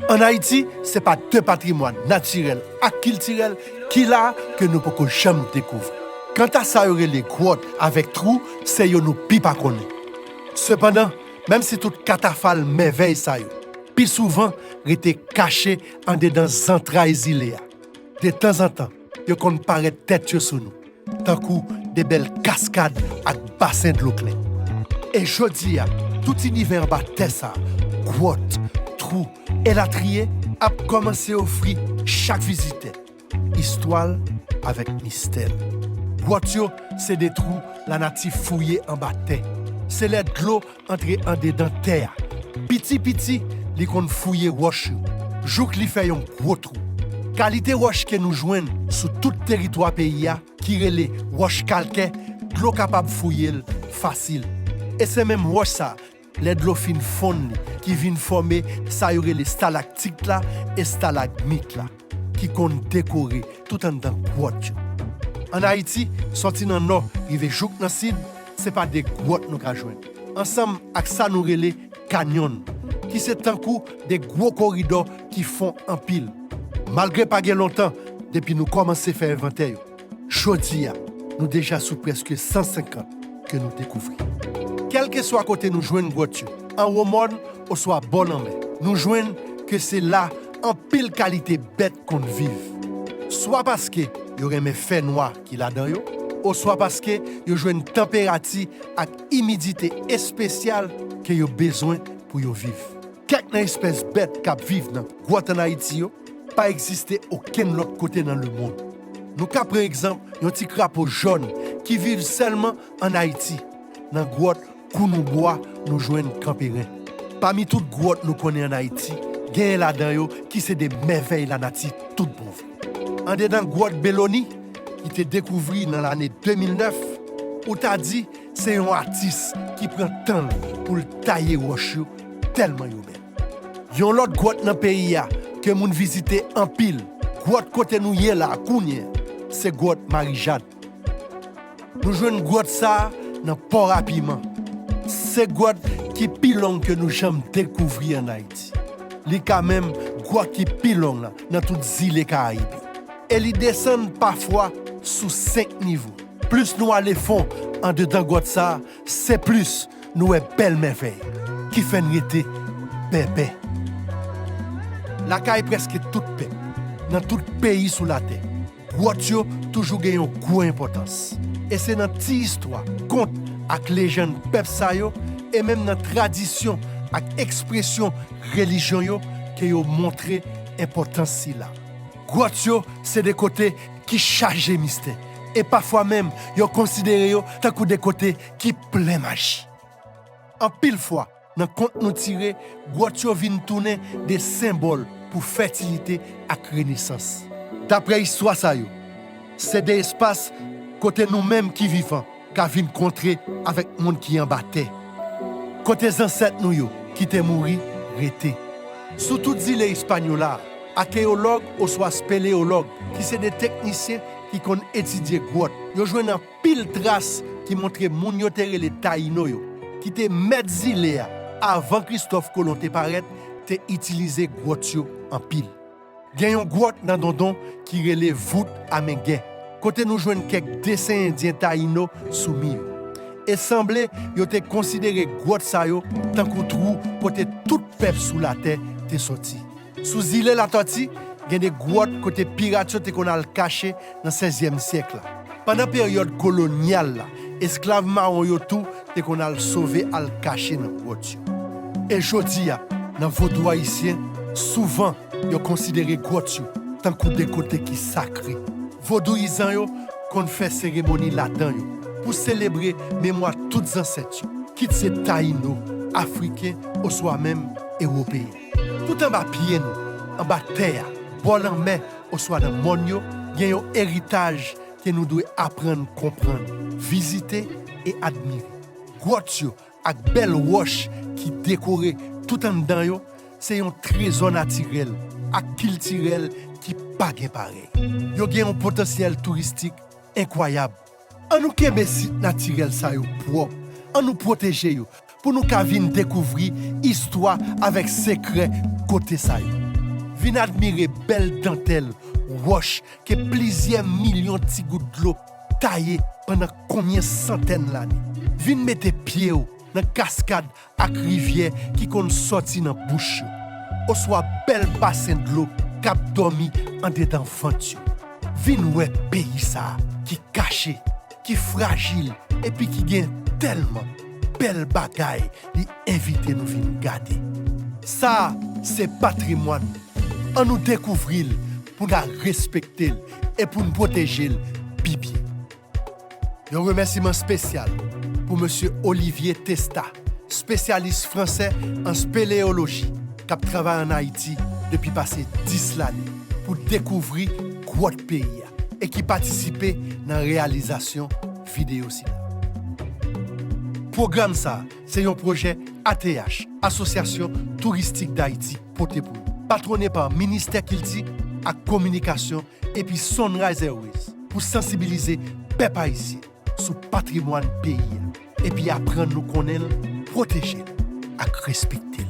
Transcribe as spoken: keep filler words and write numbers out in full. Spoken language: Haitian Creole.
Ann Ayiti, se pa de patrimwàn natirèl ak kiltirèl ki la a ke nou poko janm dekouvri. Kanta sa yo rele gwòt avèk twou, se yo nou pi pa konnen. Sepandan, menm si tout katafal mèvèy sa yo pi souvan rete kache andedan zantray zile a, detanzantan, yo konn parèt tèt yo sou nou, tankou de bèl kaskad ak basen dlo klè. E jodi a, tout inivè anba tè sa, gwòt, twou, elatriye, ap kòmanse ofri chak vizitè istwa l avèk mistè l. Gwòt yo se de twou lanati fouye anba tè. Se lè dlo antre andedan tè a. Piti piti, li konn fouye wòch yo, jouk li fè yon gwo twou. Kalite wòch ke nou jwenn sou tout teritwa peyi a, ki rele wòch kalkè, dlo kapab fouye l fasil. E se menm wòch sa, lè dlo fin fonn li, ki vin fòme sa yo rele stalaktit la e stalagmit la, ki konn dekore tout anndan gwòt yo. Ann Ayiti, sòti nan nò rive jouk nan sid, se pa de gwòt nou ka jwenn, ansanm ak sa nou rele kanyòn, ki se tankou de gwo koridò ki fon anpil. Malgre pa gen lontan depi nou kòmanse fè envantè yo, jodi a, nou deja sou prèske san senkant ke nou dekouvri. Kèlkeswa kote nou jwenn gwòt yo, anwo mòn oswa bò lanmè, nou jwenn ke se la anpil kalite bèt konn viv. Swa paske yo renmen fènwa ki ladan yo, oswa paske yo jwenn tanperati ak imidite espesyal ke yo bezwen pou yo viv. Kèk nan espès bèt k ap viv nan gwòt ann Ayiti yo pa egziste okenn lòt kote nan lemonn. Nou ka pran egzanp yon ti krapo jòn ki viv sèlman ann Ayiti, nan gwòt Kounoubwa nou jwenn Kanperen. Pami tout gwòt nou konnen ann Ayiti, genyen ladan yo ki se de mèvèy lanati tout bon vre. Andedan gwòt Beloni, ki te dekouvri nan lane de mil nèf, ou ta di se yon atis ki pran tan l pou l taye wòch yo, tèlman yo bèl. Yon lòt gwòt nan peyi a ke moun vizite anpil, gwòt kote nou ye la kounye a, se gwòt Marijàn. Nou jwenn gwòt sa a nan Pò Rapiman. Se gwòt ki pi long ke nou janm dekouvri ann Ayiti. Li ka menm gwòt ki pi long lan nan tout zile Karayib yo. E li desann pafwa sou senk nivo. Plis nou ale fon andedan gwòt sa a, se plis nou wè bèl mèvèy ki fè n rete bèbè. Lakay prèske tout pèp, nan tout peyi sou latè, gwòt yo toujou gen yon gwo enpòtans. E se nan ti istwa, kont ak lejann pèp sa yo, e menm nan tradisyon ak ekspresyon relijyon yo ke yo montre enpòtans sila. Gwòt yo se de kote ki chaje mistè, e pafwa menm yo konsidere yo tankou de kote ki plen maji. Anpil fwa, nan kont nou tire, gwòt yo vin tounen de senbòl pou fètilite ak renesans. Dapre istwa sa yo, se de espas kote nou menm ki vivan ka vin kontre avèk moun ki anba tè, kote zansèt nou yo ki te mouri rete. Sou tout zile Ispanyola a, akeyològ oswa speleyològ, ki se de teknisyen ki konn etidye gwòt, yo jwenn anpil tras ki montre moun yo te rele Tayino yo, ki te mèt zile a avan Kristòf Kolon te parèt, te itilize gwòt yo anpil. Gen yon gwòt nan Dondon ki rele Vout Amengè, kote nou jwenn kèk desen endyen Tayino sou mi yo. E sanble yo te konsidere gwòt sa yo tankou twou kote tout pèp sou latè te soti. Sou zile Latòti, gen de gwòt kote pirat yo te konn al kache nan sèzyèm syèk la. Pandan peryòd kolonyal la, esklav mawon yo tou te konn al sove, al kache nan gwòt yo. E jodi a, nan vodou ayisyen, souvan yo konsidere gwòt yo tankou de kote ki sakre. Vodouyizan yo konn fè seremoni ladan yo pou selebre memwa tout zansèt yo, kit se Tayino, Afriken oswa menm Ewopeyen. Tout anba pye nou, anba tè a, bò lanmè oswa nan mòn yo, gen yon eritaj ke nou dwe aprann konprann, vizite e admire. Gwòt yo ak bèl wòch ki dekore tout anndan yo, se yon trezò natirèl ak kiltirèl ki pa gen parèy. Yo gen yon potansyèl touristik enkwayab. Ann nou kenbe sit natirèl sa yo pwòp, ann nou pwoteje yo pou nou ka vin dekouvri istwa avèk sekrè kote sa yo. Vin admire bèl dantèl, wòch ke plizyè milyon ti gout dlo taye pandan konbyen santèn lane. Vin mete pye w nan kaskad ak rivyè ki konn sòti nan bouch yo, oswa bèl basen dlo k ap dòmi andedan vant yo. Vin wè peyi sa a ki kache, ki frajil, epi ki gen tèlman bèl bagay li envite nou vin gade. Sa a se patrimwàn nou. Ann nou dekouvri l pou n ka respekte l e pou n pwoteje l pi byen. Yon remèsiman espesyal pou mesye Olivier Testa, espesyalis fransè an speleoloji k ap travay ann Ayiti depi pase dis lane pou dekouvri gwòt peyi a e ki patisipe nan reyalizasyon videyo sila. Pwogram sa a se yon pwojè A T H, Asosyasyon Touristik Dayiti, pote pou nou. Patwone pa Ministè Kilti ak Kominikasyon epi Sunrise Airways pou sansibilize pèp ayisyen sou patrimwàn peyi a epi aprann nou konnen l, pwoteje l ak respekte l.